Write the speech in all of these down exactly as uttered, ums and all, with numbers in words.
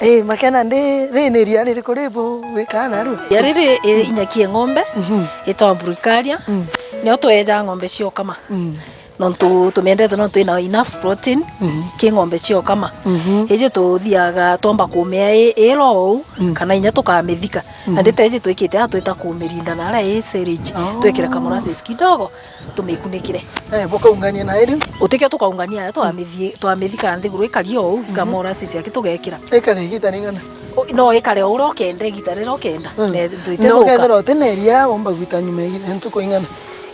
Eh, Makena ndi, ri ni ria ririku ri bu wikaa narua? Ria riri, eh, inyakie ng'ombe, mhm, itwa Bulgaria. Mm. Nio tweja ng'ombe cia ukama. Mm. Nontu tumiendete, nontu ina enough protein, mhm, ki ng'ombe cia ukama. Mhm. Iji tuthiaga twamba kumia i, i raw ou, mm, kana inya tukamithika. Na, mhm, nditeji twikite aa twita kumirinda na aria i silage, oh, twikire ka molasses kidogo, tumikunikire. Eh, bukaungania nayo riu? Utikio tukaungania nayo, twamithie-, twamithika nthiguru ikari o uu, ika, mhm, molasses aki tugekira. Ikare igita ring'ana? O, no ikare o uria ukenda, igita riria ukenda. Mm. Na ndwite. No thuka. Ukethira uti na iria, umba gwita nyuma ya igita, ntuku ing'ana?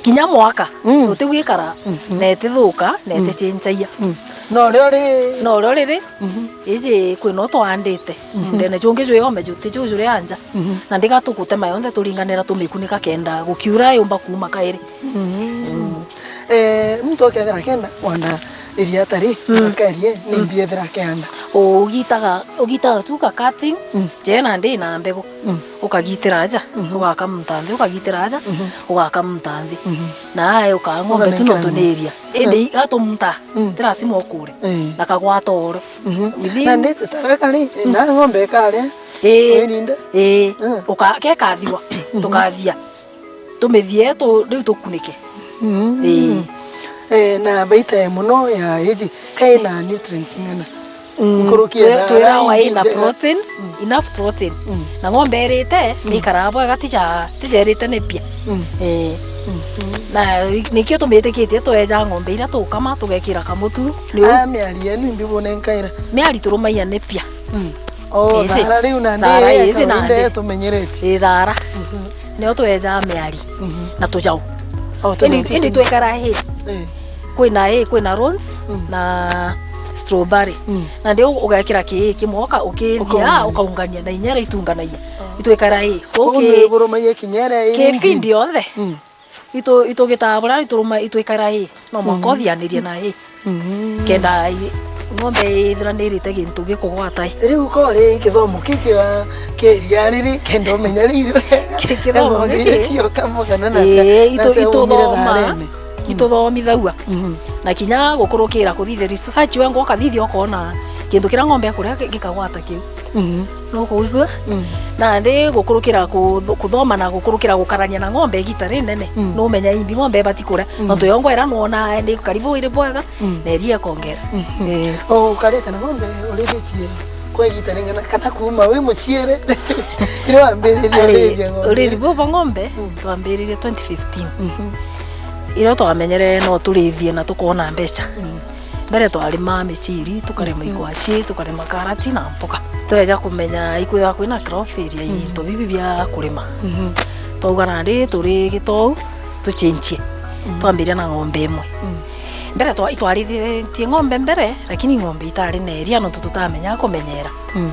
Kinya mwaka, mm, utigwikara, mhm, na itithuka, na, mm, iticenjagia. Mm. No uria uri. No uria uriri, mhm, iji kwina utwaandite. Mhm. Ndene jungi jwi ome juti ju juri anja. Mhm. Na ndiga tugutema yonthe turinganira tumikunika kenda gukiura yumba kuuma kairi. Mhm. Mm. Eh, muntu akethira kenda kwanda iria tari, mm, akarie, ni, mm, mbi ethira akenda? Ugitaga, ugitaga tu ka cutting, mm, je nandi na mbegu. Mm. Ukagitira aja, mhm, ugaka muntanthi, ukagitira aja, mhm, ugaka muntanthi. Mhm. Na ae ukaa ng'ombe tu nontu ni iria. Ukanenkera ng'ombe. Indi, mm, gatumunta, mm, ti lazima ukure. Eh. Na kagwata oro. Mhm. Within. Na ndi tutaga kari, mm, na ng'ombe ikaria. Ii. Wirinde. Ii. Mm. Uka-, gekathiwa. Mhm. Tukathia. Tumithie tu-, riu tukunike. Mm. Ii. Eh, na baita ya muno ya iji, kai na nutrients ing'ana? Mm, nkuruki ya twi-, thara, twirawa ingi ina njega. Protein, mm, enough protein. Mm. Na ng'ombe irite, mm, ni ikaraga bwega, tija-, tijerite ni pia. Mm. Eh. Mm. Na nikio tumitikitie tweja ng'ombe iria tukama, tugekira kamutu. Niu. Ah, miari yenu imbi bunenkaira? Miari turumagia ni pia. Mm. Oh, iji. Thara riu na ndi thara ya iji kawaida nandi. Tumenyeretie. Ii, thara. Mhm. Nio twejaa miari, mhm, na tujau. Oh, indi, tujau. Indi twekara hi. Eh. Kwina hi, kwina rons, mm, na strawberry. Mm. Na ndio ugekira kii kimwe uka-, ukithia, ukaungania, ukaungania na inya iria itunganagia. Oh. Itwekara hi. Kuu ki-, ni burumagia kinya iria ki ringi. Feed yonthe. Mm. Itu-, itugitaa buria ituruma-, itwikara hi. No mwanka, mhm, uthianirie na hi. Mhm. Kenda i-, ng'ombe ithira ni irite gintu gikugwata i. Riu kori kithomo ki kia, kia iria riri, kenda umenya riri wega. Ki-, kithomo ng'ombe giki iria cioka mugana na ii, na itu-, cia umire ituthomaa, tharene. Mm. Ituthomithagua. Mhm. Na kinya gukurukira kuthithia research, we ngoka thithia ukona kintu kiria ng'ombe ikuria gi-, gikagwata kiu. Mhm. Nukuigua? Mm. Nandi gukurukira kutho-, kuthoma na gukurukira gukarania na ng'ombe igita rinene, mm, numenya imbi ng'ombe ibati kuria. Mm. Nontu yo ngwera nwona ni karibu iri bwega, mm, na iria ikongera. Mm. Eh. O, ukarite na ng'ombe urithitie kwa igita ring'ana kana kuuma wi muciere? Iri wambiririe urithia ng'ombe? Urithi bu bwa ng'ombe, mm, twambiririe twenty fifteen. Mhm. Iria twamenyere no turithie na tukona mbeca. Mm. Mbere twarimaa michiri, tukarima, mhm, igwaci, tukarima karati na mboga. Tweja kumenya ikwithirwa kwina crop failure, mhm, into bibi bia kurima. Mhm. Twauga nandi turi gitou, tuchenjie. Mhm. Twambiria na ng'ombe imwe. Mhm. Mbere twa-, itwarithitie ng'ombe mbere, lakini ng'ombe itari na iria nontu tutamenyaa kumenyera. Mm.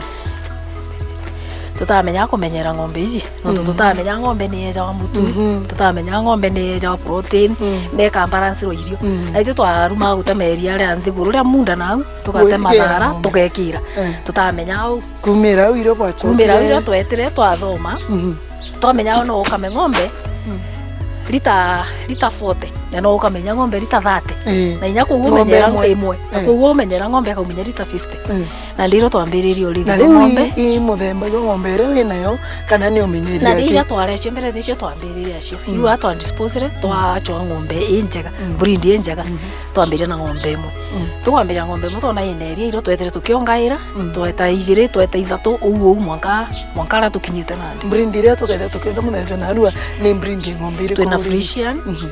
Tutamenyaa kumenyera ng'ombe iji, nontu, mm, tutamenyaa ng'ombe ni yejawa mutu, mhm, tutamenyaa ng'ombe ni yejawa protein, mm, na ikabalancerwa irio. Mm. Na itwe twarumaa gutema iria ria nthiguru ria munda nau, tugatema thara, tugekira. Eh. Tutamenyaa au. Kumira au irio bwacokire. Kumira au irio twetire twathoma. Mhm. Twamenya no ukame ng'ombe, mm, lita, lita forty, na no ukamenya ng'ombe lita thirty. Eh. Na inya kuu ng'ombe umenyera imwe. Imwe. Na, eh, kuu umenyera ng'ombe akaumenya lita fifty. Eh. Na ndiro twambiririe urithi bwa ng'ombe. Na riu i, i muthemba jwa ng'ombe iria winayo, kana ni umenyeri? Na ni iria twarecio mbere nicio twambiririe acio. Mm. Iu atwa disposire, mm, twachwa ng'ombe i njega, mm, breed i njega. Mm. Twambiria na ng'ombe imwe. Mm. Tukwambiria ng'ombe imwe, twona ina iria irio twetire tukiongaira, mm, tweta ijiri, tweta ithatu, uu uu mwanka, mwanka aria tukinyite nandi. Breed iria tukethira tukienda muthenjwa narua ni breed ya ng'ombe iriku? Twina Friesian, mhm,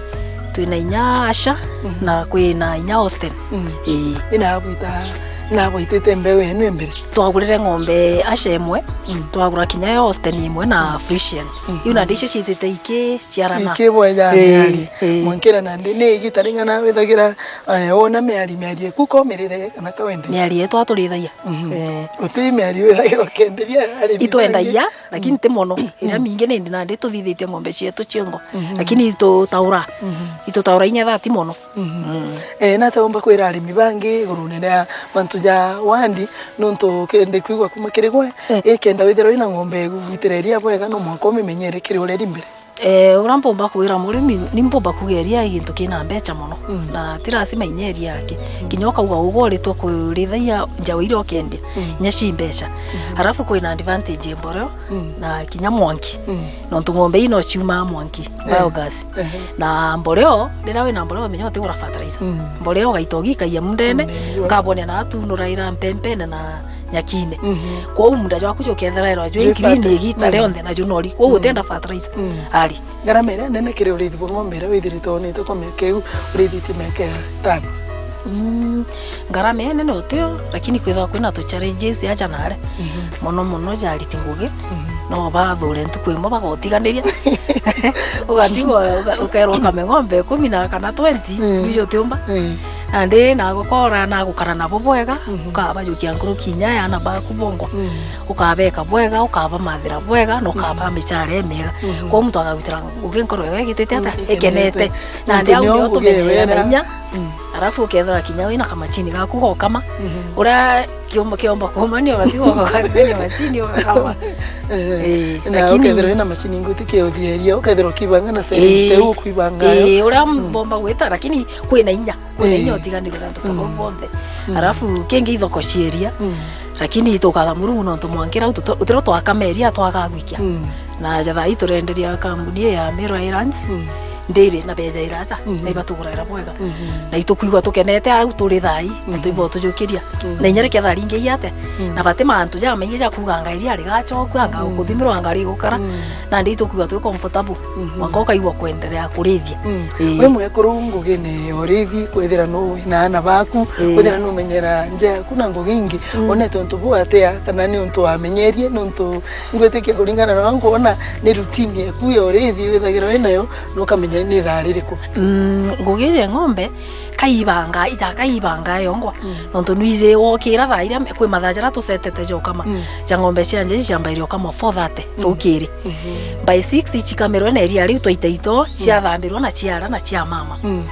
twina inya Ayrshire, mhm, na kwina inya Holstein. Mm. Ii. Ina abwita, ina abwitite mbeu yenu ya mbere? Twagurire ng'ombe Ayrshire imwe, mm, twagura kinya ya Holstein imwe na, mm, Friesian. Mm. Iu nandi icio ciitite ikiciarana. Ikibweja, ii, miari. Ii. Mwankira nandi ni igita ring'ana withagira, eh, wona miari, miari eku ko mirithagia kana ka wende? Miari yetu aturithagia. Mhm. Eh. Uti miari withagira ukenderia arimi bangi? Itwendagia, lakini, mm, ti mono. Iria, mm, mingi ni nandi tuthithitie ng'ombe cietu ciongo. Mhm. Lakini itutaura. Mhm. Itutaura inya thati mono. Mhm. Mm. Eh, nata umba kwira arimi bangi igurune ria mantu ja wandi, nontu kende kwigua kuma kiri gwe, eh, ikenda withirwa wina ng'ombe igugwitira iria bwega, no mwanka umimenyere kiri uria iri mbere. Eh, uria mpumba kwira murimi, ni mpumba kuga iria i gintu kina mbeca mono. Mm. Na ti lazima inya iria yake. Mm. Kinya ukauga ugoritwe kurithagia njawa iria ukendia, mm, inya ci mbeca. Mm-hmm. Arafu kwina advantage ya mboreo, mm, na kinya mwanki. Mm. Nontu ng'ombe ii no ciumaa mwanki, eh, biogas. Ehe. Na mboreo, riria wina mboreo, menya utigura fertilizer. Mm. Mboreo ugaita ugikagia mundene, mm, ukabonea na atunuraira mpempene na nyakine. Mhm. Kwou munda jwaku jukethera jwi green igita, mm, rionthe na junori. Kwou, mm, utienda fertilizer. Mm. Ari. Ngarama iria nene kiri urithi bwa ng'ombe iria withirite wonete kwa miaka iu, urithitie miaka itano? Mm, ngarama inene utio, lakini kwithagwa kwina tu challenges aja nare. Mhm. Mono mono ja ariti ngugi. Mhm. No bathure ntuku imwe bagotiganiria. Ugatigwa, uga-, ukerwa ukame ng'ombe ikumi na kana twenty, mm, wiji utiumba. Mm. Nandi nagukora nagukara nabo bwega, mhm, ukabajukia nkuruki inya ya ana baku bongwa. Mm. Ukabeka bwega, ukabamathira bwega, na ukabaa, mhm, michara imiega. Mhm. Kwou muntu agagwitira ngugi nkoro yawe igitite ata? Mm, ikenete. Ikenete. Nandi nontu au nio nio ngugi tumenyera na wera inya. Mm. Arafu ukethira kinya wina kamachini gaku gokama. Mhm. Uria kiomba, kiomba kuumania ugatiga ugathithania machini ugakama. Eh, eh, na lakini ukethirwa wina machini ingi utikiuthieria, ukethirwa ukibanga na, eh, service ukwibanga yo. Eh, uria, mm, mbomba gwita, lakini kwina inya. Kwina inya, eh, utiganirwe na antu, mm, bau bonthe. Mm. Arafu kingi ithoko cieria. Mm. Lakini tukatha Murungu nontu mwankira au tuto-, utiro twakama iria twagagwikia. Mm. Na ja thaa ii turenderia kambuni ii ya Meru Islands. Mm. Ndiri na beja iraja, mhm, na ibatuguraira bwega. Mhm. Na itukwigua tukenete au turi thaa ii, mhm, na tuigua tujukiria. Mhm. Na inya rikia thaa ringi iate, mhm, na bati mantu jamaingi ja kuuga anga iria rigacoku, anga, mhm, ukuthimirwa anga rigukara. Mhm. Nandi itukwigua twi comfortable. Mhm. Mwanka ukaigua kwenderea kurithia. Mhm. Ii. Wi mwekuru ngugine ya urithi, kwithira nu wina ana baku, ii, kwithira numenyera nja yaku na ngugi ingi, mhm, onete untu buu atia, kana ni untu wamenyerie, ni untu ngwitikia kuringana na uria nkwona ni routine yaku ya urithi withagirwa winayo, na ukamenya ni thaa ririku? Mm, ngugi iji ya ng'ombe, kaibanga, ija kaibanga yongwa. Mm. Nontu nwiji wokira thaa iria me-, kwi mathaa jaria tucetete ja ukama, mm, ja ng'ombe cia nja iji ciambairia ukama four thirty, mm, rukiri. Mhm. By six icikamirwe na iria riu twaita ito, mm, ciathambirwa na ciara na cia mama. Mm.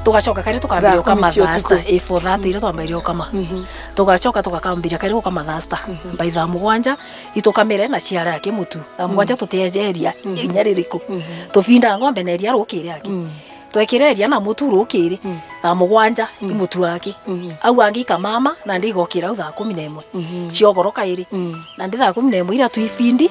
Tugacoka kari tukambiria ukama thaa sita, ii, four thirty iria twambairia ukama. Mhm. Tugacoka tugakambiria kari ukama thaa sita. Mhm. By thaa mugwanja, itukamire na ciara yake mutu. Thaa mugwanja, mm, tutiejeria, mhm, inya ririku. Mhm. Tubindaa ng'ombe na iria rukiri aki. Mm. Twekira iria na mutu rukiri, mm, thaa mugwanja, mm, i mutu aki. Mhm. Au angi ikamama, nandi igokira au thaa kumi na imwe. Mhm. Ciogoro kairi. Mm. Nandi thaa kumi na imwe iria twibindi,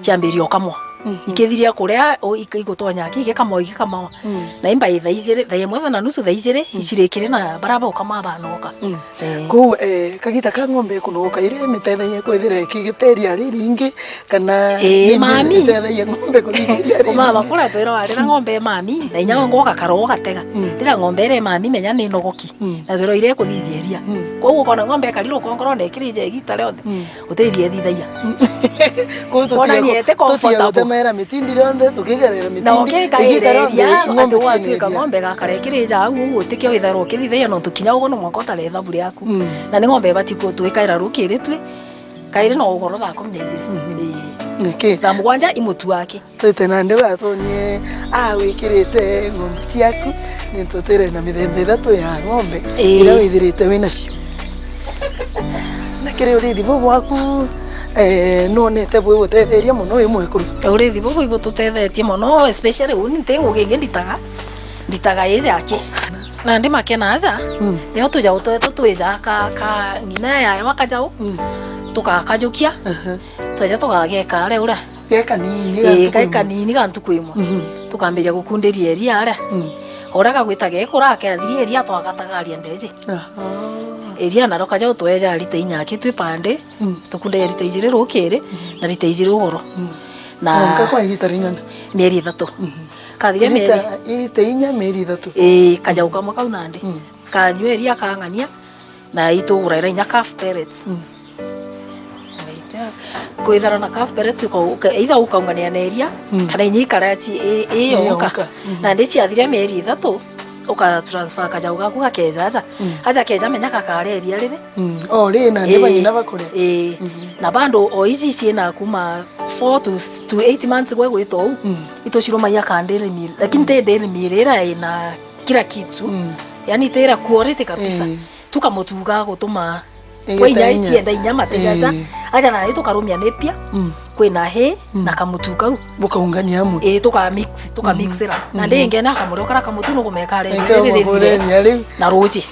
ciambiria ukamwa. Mhm. Ikithiria kuria, o, ik-, igutonya aki, igikamwa, igikamwa. Mm. Na imba i thaa ijiri, thaa imwe na nusu, thaa ijiri, mm, icirikiri na baria baukama banoka. Mm. Eh. Kou, eh, kagita ka ng'ombe ikunogoka iria imitethagia kwithira ikigita iria riringi, kana, eh, ni mami, itethagia ng'ombe kuthithiria riringi? Kumama kuria twirwa riria ng'ombe i mami, na inya, mm, ngwa gakaro ugatega. Mm. Riria ng'ombe iri mami, menya ni nogoki. Mm. Na twirwa iria ikuthithia iria. Mm. Kou ukona ng'ombe ikari rukongoro na ikirija igita rionthe. Mm. Gutiria ithithagia. Kou tutige ku-, tutige gutemera mitindi rionthe, tukigerera mitindi. Na ukikaira iria, igita rionthe, ng'ombe ati gwatuika ciina iria. Ng'ombe igakara ikirija au, uguo utikio withagirwa ukithithagia, nontu kinya uguo no mwanka utare ithabu riaku. Mm. Na ni ng'ombe ibati gutwikaira rukiri twi, kairi no ugoro thaa kumi na ijiri. Mhm. Ii. Niki? Thaa mugwanja i mutu aki. Twite nandi watonye, aa, wikirite ng'ombe ciaku, ni tutire na mithemba ithatu ya ng'ombe, ii, iria withirite winacio. Na kiri urithi buu bwaku, eh, nwonete bwi gutetheria mono wi mwekuru? Urithi buu bwi bututethetie mono, especially uni nti ngugi ingi nditaga, nditaga iji aki. Nandi makena aja, mm, nio tuja utwetwe twija ka, ka ng'ina yaewa kajau, mm, tukakajukia, aha, tweja tugageka aria uria. Ge kanini, ii, ga ntuku imwe. Ge kanini ga ntuku imwe. Mhm. Tukambiria gukundiria iria aria. Mm. Uria gagwita gekura, keathiria iria twagataga aria ndeji. Aha. Iria naro kaja utweja arite inya aki twi pande, mm, tukundagia rita ijiri rukiri, mm, na rita ijiri ugoro. Mm. Na mwanka kwa igita ring'ana? Mieri ithatu. Mhm. Kathiria mieri. Irita, irita inya, mieri ithatu. Ii, kajau kamwe kau nandi. Mm. Kanyua iria kang'ania, na ituguraira inya calf pellets. Mm. Kwithara na calf pellets, uka-, uka-, either ukaungania na iria, mm, kana inya ikara ci-, i-, i yonka. Yonka. Mhm. Nandi ciathiria mieri ithatu, uka transfer kajau gaku gakeja aja. Mm. Aja keja menya gakaria iria riri. Mm. O, ri nandi, ii, banyina bakuria. Ii. Mhm. Na bado o iji ciina kuma four to, to eight months gwe gwita uu, mm, itucirumagia ka dairy meal. Lakini, mm, ti dairy meal ira ina kila kitu. Mm. Yani, ti ira quality kabisa. Ii. Tu kamutu ga gutuma Kwa inya icienda inya matigaca. Aja na tukarumia Napier. Mm. Kwina hi na kamutu kau. Bukaungania amwe. Ii, tukamix, tukamixira. Na ndi ingene akamurio kara kamutu nukumeka riri riri na ruji.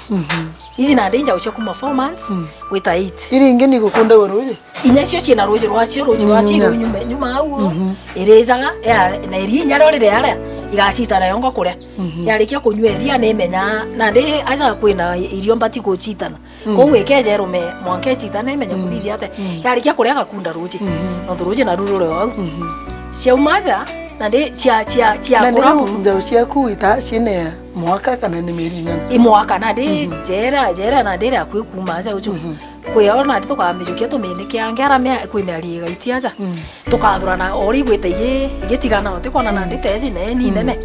Ici nandi njau cia kuma four months gwita eight. Iri ingi ni gukunda ruji? Inya icio ciina ruji rwacio, ruji rwacio iru nyuma, nyuma au. Irijaga, ya, na iria inya rio riria igacitana yongo kuria. Yarikia kunyua iria nimenya, nandi aja kwina irio mbati gucitana. Kou ikeja irume mwanka icitana imenye kuthithia atia. Yarikia kuria gakunda ruji. Nontu ruji naru ruri o au. Ciauma aja, nandi cia, cia, cia kura buru. Njau ciaku ita ciine mwaka kana ni mieri ing'ana? I mwaka, nandi jera, jera nandi iria akui kuuma aja uju. Kwi o nandi tukamijukia tuminikiange ara mea-, kwi miari igaitia aja. Tukathurana o uria igwite igi-, igitigana, utikwona nandi teji nee ni nene.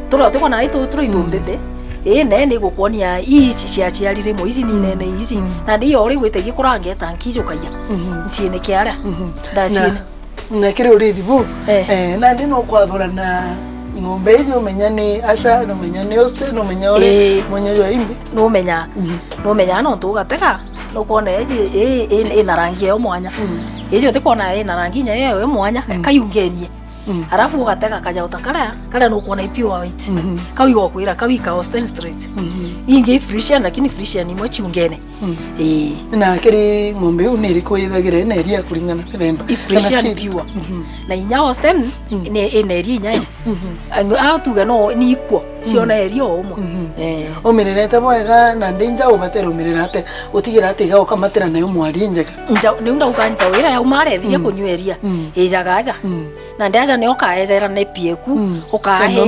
Turia utikwona ai tu-, turia itumbimbi. Ii nee ni igukwonia ii ci-, ciaciarire mo, ici ni nene ici. Nandi o uria igwite igikuranga eta nkijukagia. Nciini kiaria. Ndaciini. Na kiri urithi bu, eh, nandi no kwathurana ng'ombe iji, umenya ni Asha, numenya ni Holstein, numenya uri mwenye jwa imbi. Numenya, numenya nontu ugatega, nukwona iji i, i, ina rangi yo mwanya. Iji utikwona ina rangi inya yo mwanya, kayungenie. Arafu ugatega kajau ta karia, karia nukwona i pure white. Kau igokwira, kau ika Holstein straight. Ingi i Friesian, lakini Friesian imwe ciungene. Ii. Na kiri ng'ombe iu ni iriku ithagira ina iria kuringana mithemba? I Friesian pure. Na inya Holstein ni ina iria inya yo. Au tuge no ni ikwo ciona iria o umwe. Eh. Umirerete bwega, na ndi njau ubatera umirera atia gutigira ati igaukamatira nayo mwari injega? Njau, niu ndauga njau iria yauma arethiria kunyua iria, ijaga aja. Na ndi aja nio ukaejera Napier eku, ukahe,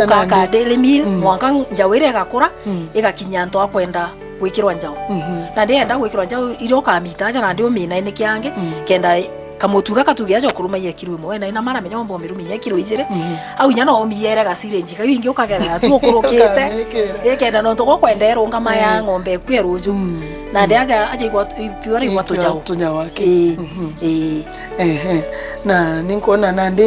ukaka Dairy Meal, mwanka njau iria igakura, igakinya antu akwenda gwikirwa njau. Na ndienda gwikirwa njau, iria ukamita aja nandi umina ini kiangi, kenda kamutu gaka tuge aja ukurumagia kiro imwe, wena ina mara menya omba umiruminya kiro ijiri. Au inya no umiere ga syringe kau ingi ukagerera tu ukurukite. Ikenda nontu gukwenda irungama ya ng'ombe eku ya ruju. Nandi aja, aja igwa, ipiwa rigwa tujau. Tujau aki. Ii, ii. Ehe. Na ninkwona nandi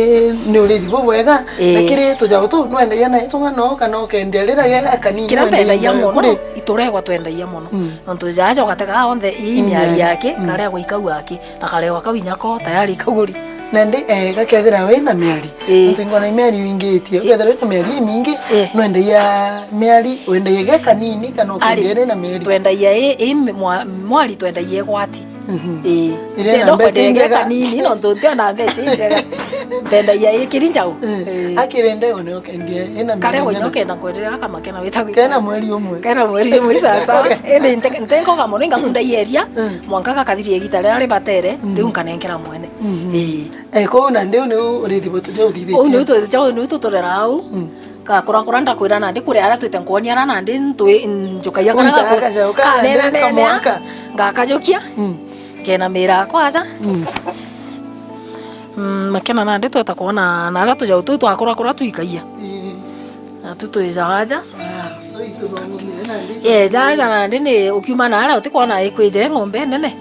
ni urithi bubwega, na kiri tujau tu nwendagia na itung'ano kana ukendia rira ge akanini? Kiria mbendagia mono, ituregwa twendagia mono. Nontu jaja ugatega onthe ii miari yake, karegwa ikau aki, na karegwa kau inya ko tayari kaguri. Nandi, eh, gakethira wina miari, nontu ngona miari uingitie, ukethira wina miari imingi, nwendagia miari, wendagia ge kanini kana ukendia ri na miari? Twendagia i, i mwa-, mwari twendagia igwati. Ii. Iria ina mbeca injega. Kanini, nontu ntiona mbeca injega. Ndendagia ikiri njau. Akirende one ukendia ina miari. Karia wina ukenda kwenderea kama kena wita gwika. Kena mweri umwe. Kena mweri umwe sasa. Indi nte-, ntengoga mono, ingakunda ieria, mwanka gakathiria igita riria ribatere, riu nkanenkera mwene. Ii. Eh, kou na ndiu niu urithi bwetu ja uthithitie. Uu niu tu-, ja, niu tuturera au. Gakurakura ndakwira nandi kuri aria twite nkonia ara nandi ntwi-, njukagia kara gaku-, kanenanene, ngakajukia, nkenamira akwa aja. Mm, makena nandi tweta kwona na aria tujau tuu twakurakura twikagia. Natu twija aja. Ye, jaja nandi ni ukiuma na aria utikwona ikwija i ng'ombe nene.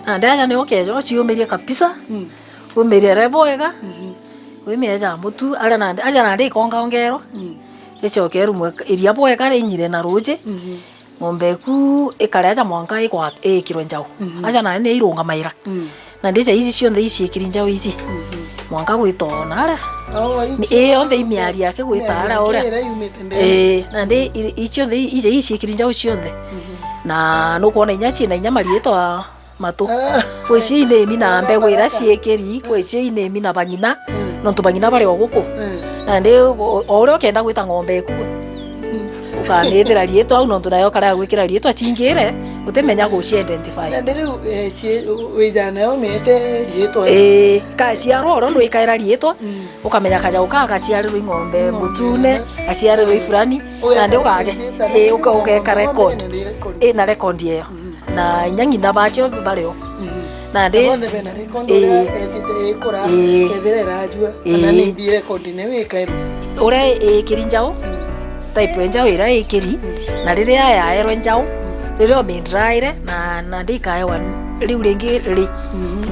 Nandi aja ni ukeja uciumirie kabisa. Umirie re bwega. Wimieja mutu, aria nandi, aja nandi ikongaongerwa, icoke irumwe iria bwega rinyire na ruji, ng'ombe eku ikare aja mwanka ikwa-, ikirwe njau. Aja nandi ni irungamaira. Na ndija ici cionthe iciikiri njau ici, mwanka gwita ona aria. Ni, ii, yonthe imiari yake gwita aria uria. Ii, nandi i, i cionthe i, ija iciikiri njau cionthe. Na nukwona inya ciina inya mariitwa matu. Kwi cia inemi na mbegu iria ciikiri, kwi cia inemi na bang'ina, nontu bang'ina bari o guku. Nandi o, o uria ukenda gwita ng'ombe eku, ukamithira riitwa au, nontu nayo kara gwikira riitwa cingire, utimenya guci identify. Nandi riu, eh, wijana yo miete riitwa. Ii, kaciarwa oro ndwikaira riitwa, ukamenya kajau kaa gaciarirwe i ng'ombe mutune, gaciarirwe i fulani, nandi ugage, ii, uka-, ugeka record. Ii, na record iyo. Na inya ng'ina bacio bari o. Nandi, ii, ii, ii, uria ikiri njau, type ya njau iria ikiri, na riria yaerwe njau, riria umindiraire, na, na ndikaewa riu ringi ri,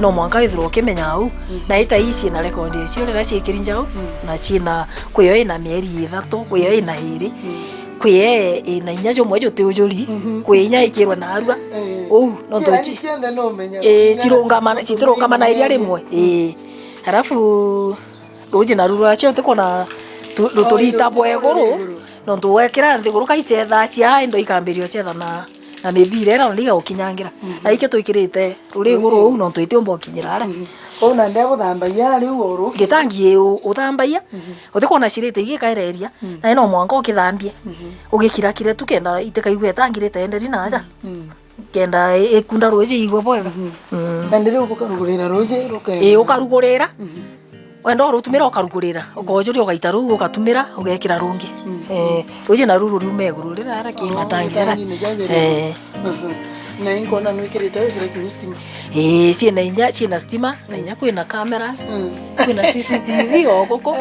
no mwanka withirwa ukimenya au, na ita ii ciina record icio riria ciikiri njau, na ciina, kwi yo ina mieri ithatu, kwi yo ina iri. Kwi ee ina inya jumwe juti ujuri, mhm, kwi inya ikirwe narua. Eh. Uu, no. Cia-, ntu ci-, cianthe numenya. Eh, inya cirungama-, citirungamana iria rimwe. Eh. Arafu, ruji naru rwacio utikona tu-, ruturita bwa iguru, nontu wekira nthiguru kaicetha cia indo ikambiria ucetha na, na mibira ira ndiga gukinyangira. Mhm. Na ikio twikirite ruri iguru uu, nontu itiumba gukinyira aria. Mhm. Uu na ndeguthambagia riu uru. Ngitangi u-, uthambagia, mhm, utikona cirite igikaereria, mhm, na no mwanka ukithambie. Mhm. Ugikirakire tu kenda itikaigua itangirite enderi na aja. Mhm. Kenda i-, ikunda ruji igwe bwega. Mhm. Mm. Na ndiri ukarugurira ruji ruke. Ii, ukarugurira. Mhm. Wenda urutumira ukarugurira, ukojuria ugaita ruu, ugatumira, ugekira rungi. Mm. Eh, ruji naru ruriuma iguru rira ara kingatangi rira. Kingatangi ni jaja. Eh. Mhm. Na inkona nwikirite wikira kinya stima. Eh, ciina inya, ciina stima, na inya kwina cameras, mm, kwina C C T V o guku.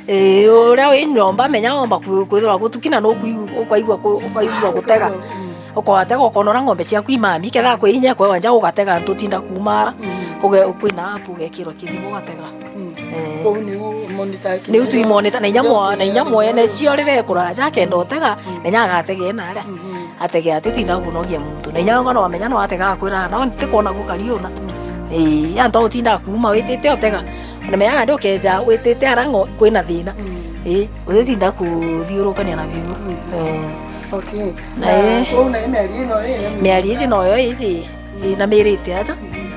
Eh. Eh, uria wi nyomba, menya womba kwi-, kwithirwa gutuki na nukwigua, ukaigua ku-, ukaigua gutega. Mm. Ukwatega ukonora ng'ombe ciaku imami, ketha kwi inya kwewa nja ugatega ntutinda kumara. Mm. Uge-, kwina app ugekirwa kithimu ugatega. Mm. Eh. Kuu niu monitor. Niu twi monitor, na inya mwa-, na inya mwene cio riria ekuraja akenda utega, mm, na inya agatega ena aria. Mhm. Atege atitinda kunogia muntu. Na inya ng'ono wamenya no atega akwira, "No ntikwona gukari una." Mm. Ii, antu utinda kuuma witite utega. Na menya nandi ukeja witite ara ng'o-, kwina thina. Mm. Ii, utitinda kuthiurukania na biu. Mm. Eh. Okay. Na, na ii, uu na miari ino ii, miari iji noyo iji, inamirite aja. Mm.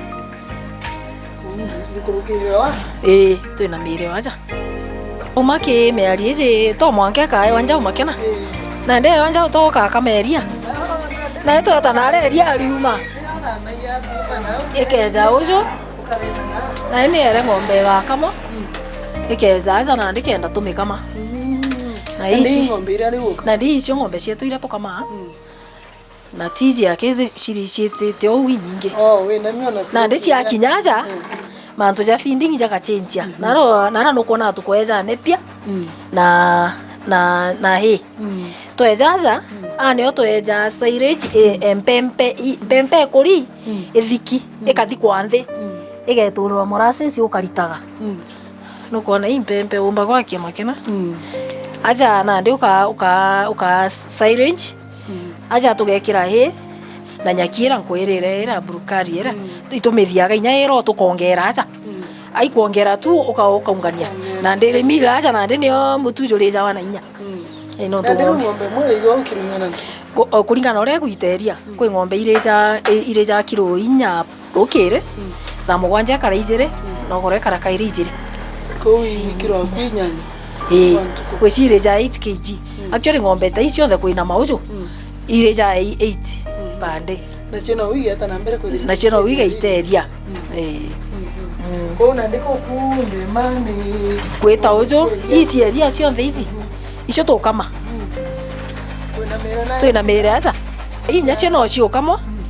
Nkurukire wa? Ii, twina miri waja. Uma ki miari iji, to mwanka ikaewa njau makena. Ii. Na ndeewa njau to ukaka meria. Na itweta na aria eria ariuma. Ikeja uju. Na ni ere ng'ombe igakamwa. Mm. Ikeja aja na ndikenda tumikama. Mm. Na ici ng'ombe iria riuka. Na ndi icio ng'ombe cietu iria tukamaa. Mm. Na tiji yake thi-, ciricitite uu inyingi. Oh, wina mio na. Nandi ciakinya aja, mm, mantu ja feeding jagachenjia. Mhm. Naro, nara nukwona tukweja nepia, mm, na, na, na hay. Mm. Tweja aja, mm, a nio tweja silage, e, e, mpempe, i, mpempe ikuri, mm, ithiki, mm, ikathikwa nthi, mm, igeturirwa molasses ukaritaga. Mm. Nukwona ii mpempe umba gwakia makena. Mm. Aja nandi uka, uka, uka silage, mm, aja tugekira hay na nyaki ira nkwirire ira burukari ira. Mm. Itumithiaga inya iro tukongera aja. Mm. Aikwongera tu uka-, ukaungania. Ukongera. Na ndiri mila aja nandi nio mutu jurijawa na inya. Mm. Ii, nontu. Na ndiri ng'ombe imwe irijawa kiro ing'ana ntu? Ku-, o, kuringana uria igwiteria. Mm. Kwi ng'ombe irija-, i-, irija kiro inya rukiri, mm, thaa mugwanja ikara ijiri, mm, na ugoro ikara kairi ijiri. Kuu i kiro aku inyanya? Ii. Kwa ntuku. Gwicirija eight K G. Mm. Actually, ng'ombe ta ici cionthe kwina mauju, mm, irija ei-, eight, mm, per day. Nacio no igeeta na mbere kwithirwa. Nacio no igeiteria. Mm. Ii. Mm, mm. Mm. Kuu nandi kuku ndema ni kwita uju, ii cieria cionthe ici, mm, icio tukama. Mm. Kwina mire na twina mire aja. Inya cio no ciukamwa. Mm.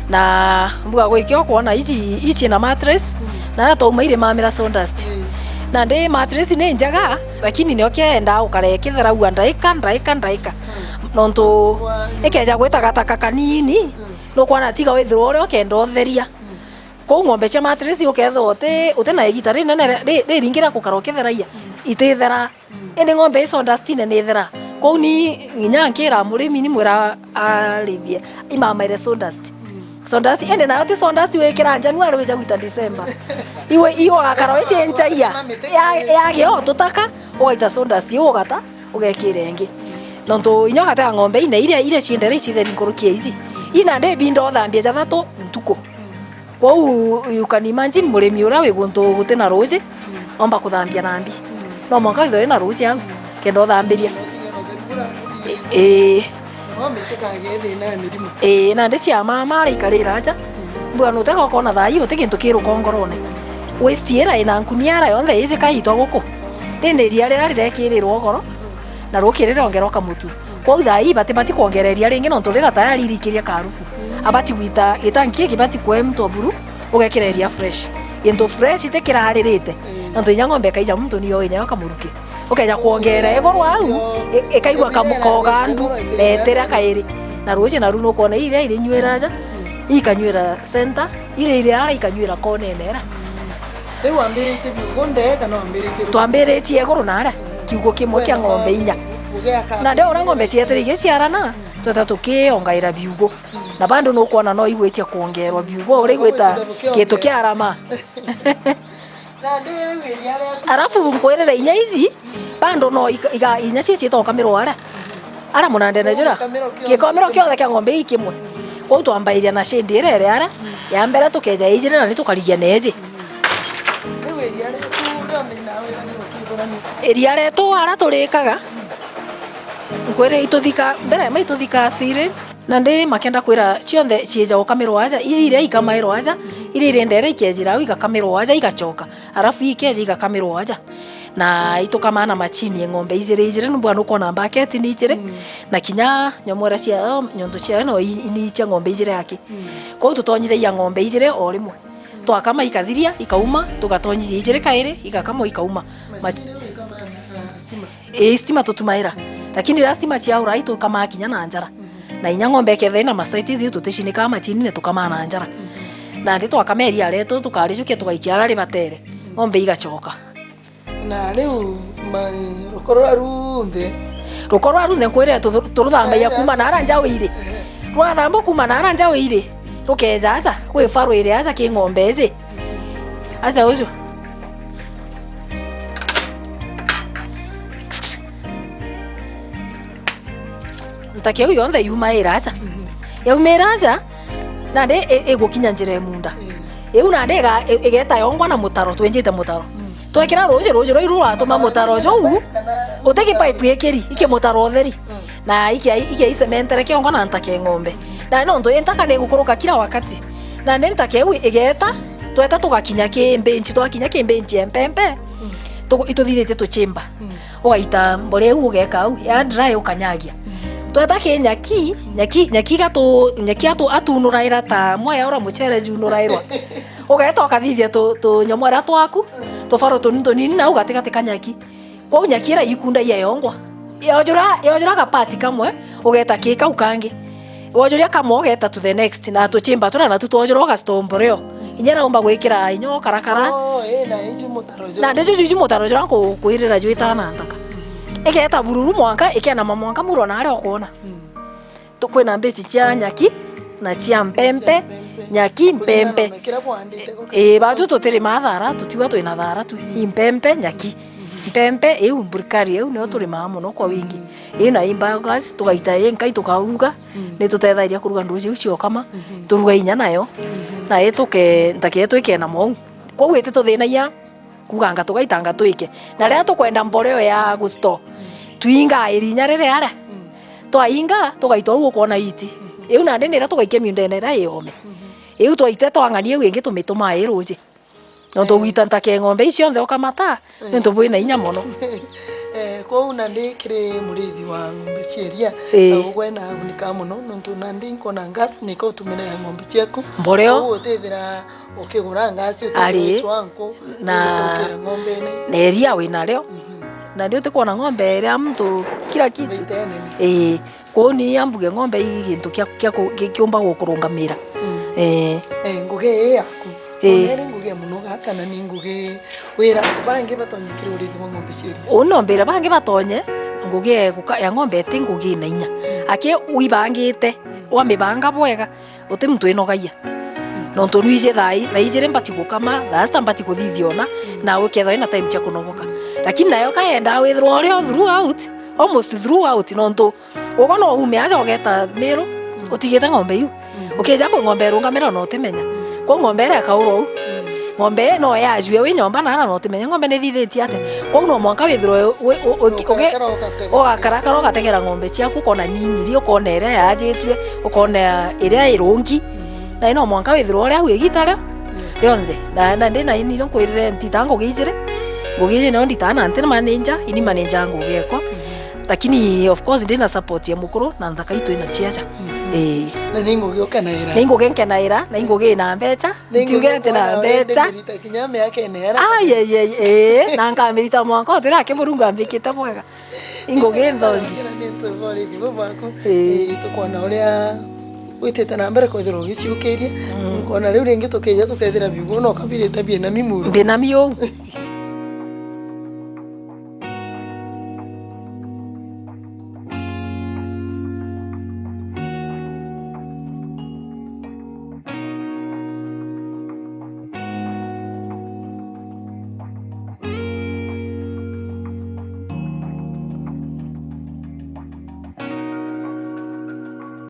Na mbuga gwikio kwona ici, ici na mattress, mm, na na twauma iri mamira sawdust. Mm. Na ndi mattress ni njega, lakini nio kienda ukare kitheraua ndaika, ndaika, ndaika. Mm. Nontu ikeja gwita gataka kanini, mm, nukwona tiga withirwa uria ukenda utheria. Mm. Kou ng'ombe cia mattress ukethirwa uti, uti na igita rinene ri-, ri-, riringi ria gukara ukitheragia, mm, itithera. Mm. Indi ng'ombe i sawdust-ine ni ithera. Kou ni nginya nkira murimi ni mwira arithie imamaire sawdust. Mm. Sawdust, indi nayo ti sawdust wikira January wija gwita December. Iwe, iwe ugakara wichenjagia. Ya, yagio tutaka, ugaita sawdust iu ugata, ugekira ingi. Nontu inya ugatega ng'ombe ine iria, iria ciendere icitheri nkuruki ya ici. Ina ndi ibinda uthambia jathatu ntuku. Mm. Kwou you can imagine murimi uria wi guntu guti na ruuji, mm, omba kuthambia nambi. Mm. No mwanka withirwe wina ruuji au, mm, kenda uthambiria. Ii. Ii, nandi cia mama araikarira aja. Mm. Mbua nutega ukona thaa ii uti gintu ki rukongorone. Waste ira ina nkunia ara yonthe iji kaitwa guku. Ri ni iria rira rirekirirwa ugoro, na ruki rirongerwa kamutu. Kwou thaa ii batibati kwongereria ringi nontu rira tayari irikiria karufu. Abati gwita gitangi giki bati kuemtwa buru, ugekira iria fresh. Gintu fresh ti kiraririte. Mm. Nontu inya ng'ombe ikaija muntu niyo inyayo kamuruki. Ukeja kwongera iguru au, i-, ikaigua kamu-, kogandu, na itira kairi. Na ruuji naru nukwona iria irinywira aja, mm, ikanywira center, iria iri ara ikanywira konene era. Riu wambiritie biugo ndee kana wambiritie ru-, twambiritie iguru na ara, kiugo kimwe kia ng'ombe inya. Na ndio uria ng'ombe cietire igiciarana, tweta tukiongaira biugo. Na bado nukwona no igwitia kuongerwa biugo, uria igwita kintu kia arama. Arafu nkwirire inya ici, bado no ika-, iga-, inya cia ciita ukamirwa aria. Aria munandene jura. Gikomiro kionthe kia ng'ombe ii kimwe. Kwou twambairia na shade iria iri aria. Ya mbere tukeja ijiri na ni tukarigia na iji. Iria rietu aria turikaga, nkwire ituthika, mbere ma ituthika siri. Nandi makenda kwira cionthe ciija gukamirwa aja, iji iria ikamairwa aja, iria irendere ikejira au igakamirwa aja igacoka, arafu ikeja igakamirwa aja. Na itukamaa na machini ng'ombe ijiri ijiri, numbwa nukwona mbaketi ni ijiri, na kinya nyomwera ciayo, nyonto ciayo no i-, ni cia ng'ombe ijiri aki. Kwou tutonyithagia ng'ombe ijiri o rimwe. Twakama ikathiria, ikauma, tugatonyithia ijiri kairi, igakamwa ikauma. Machine iu ikamaa na stima? Ii, stima tutumaira. Lakini riria stima ciaura, itukamaa kinya na njara. Na inya ng'ombe ikethira ina mastitis iu tuticinika machinine, tukamaa na njara. Nandi twakama iria rietu, tukarijukia, tugaikia aria ribatere. Ng'ombe igacoka. Na riu ma-, ruko rura runthe? Ruko rura runthe nkwire tu-, turuthambagia kuma na aria njawi iri. Rwathambwa kuma na aria njawi iri. Rukeja aja, kwi faru iri aja ki ng'ombe iji. Aja uju. Ntake iu yonthe yumaira aja. Yaumira aja, nandi i-, igukinya njira ya munda. Iu nandi iga-, i-, igeta yongwa na mutaro, twenjite mutaro. Twekira ruji, ruji ruu rwatuma mutaro juu, uti ki pipe ikiri, iki mutaro utheri. Na ikia, ikia icementere kiongo na ntake ng'ombe. Na nontu i ntaka ni igukuruka kila wakati. Nandi ntake iu igeta, tweta tugakinya ki mbenchi, twakinya ki mbenchi ya mpempe, tu-, ituthithitie tuchimba. Ugaita mborea iu ugeka au, ya dry ukanyagia. Tweta ki nyaki, nyaki, nyaki gatu, nyaki atu, atunuraira ta mwe ya ura mucere junurairwa. Ugeta ukathithia tu, tunyomwera twaku, tufaro tunini tunini, na u gatigati ka nyaki. Kwou nyaki ira ikundagia yongwa. Yojura, yojura gapati kamwe, ugeta ki kau kangi. Wojuria kamwe ugeta to the next, na tuchimba turia natu twojura ugastombo rio. Inya raumba gwikira inya ukarakara. Oh, ii, na iju mutaro jura. Na ndijo juju mutaro jura nkukwirira jwitana ntaka. Igeta bururu mwanka, ikenama mwanka muro na aria ukwona. Tu-, kwina mbici cia nyaki na cia mpempe, nyaki, mpempe. Ii, batu tutirimaa thara, tutiuga twina thara tu. Ii, mpempe, nyaki. Mpempe, iu, mburikari, iu nio turimaa muno kwa wingi. Ii, na imbagas, tugaita inkai tukauruga, ni tutethairia kuruga nduji iu ciokama, turuga inya nayo. Na ituke, ntake yetu ikena mou. Kwou itituthinagia. Kuuganga tugaitanga twike. Na riria tukwenda mboreo ya gusto, tuingaa irinya riria aria. Twainga, tugaitwa au ukwona iti. Iu nandi niria tugaikia miundene iria iome. Iu twaite twang'ania iu ingi tumitumaa i ruji. Nontu ugita ntake ng'ombe ici cionthe ukamata, nontu bwina inya mono. Eh, kwou nandi kiri murithi wa ng'ombe cia iria, na ugwe na agunika mono, nontu nandi nkona gas nika utumira ya ng'ombe ciaku. Mboreo. Kwou utithira ukigura ngasi, ari, utigwicwa nku, na, iri kurukira ng'ombene. Na iria winario. Na ndio utikwona ng'ombe iria muntu kila kitu. Ii, kwou ni ambuge ng'ombe i gintu kia, kia ku-, ki-, kiumba gukurungamira. Ii. Eh, ngugi ii yaku. Ii. Ona iri ngugi ya munoga kana ni ngugi wira antu bangi batonye kiri urithi wa ng'ombe cia iria? Uu nombira bangi batonye ngugi ya guka-, ya ng'ombe iti ngugi ina inya. Aki wibangite, wamibanga bwega, uti muntu winogagia. Nontu nwiji thaa i-, thaa ijiri mbati gukama, thaa sita mbati kuthithia ona, na ukethwa ina time cia kunogoka. Lakini nayo ka yendaa withirwa uri o throughout, almost throughout, nontu ugwe no ume aja ugeta miru, utigite ng'ombe iu. Ukija kwi ng'ombe irungamira na utimenya. Kwou ng'ombe iria ikaurwa uu. Ng'ombe ii no yajue wi nyomba naara na utimenya ng'ombe ni ithithitie atia. Kwou no mwanka withirwe wi-, u-, u-, ugi-, ugakarakara ugategera ng'ombe ciaku, ukona ni nyiri, ukona iria yajitue, ukona iria irungi. Na no mwanka withirwe uri au igita rio rionthe. Na, na ndi na ini nkwirire ntita ngugi ijiri. Ngugi iji nio nditaga na nti manager, ini manager ngugi ekwa. Lakini of course ndi na support ya mukuru na nthaka itu ina ciaja. Ii. Na ni ngugi ukenaira. Ni ngugi nkenaira, na ni ngugi ina mbecha. Ntiuge ati na mbecha. Kinya miaka ina era. Ai, ai, ai, ii, na nkamirita mwanka utira aki Murungu ambikite bwega. Ingugi nthongi. Ii. Ii, tukwona uria witite na mbere kwithirwa ugiciukiria. Nkona riu ringi tukija tukethira biugo no kabirite biina mimuru. Biina miu.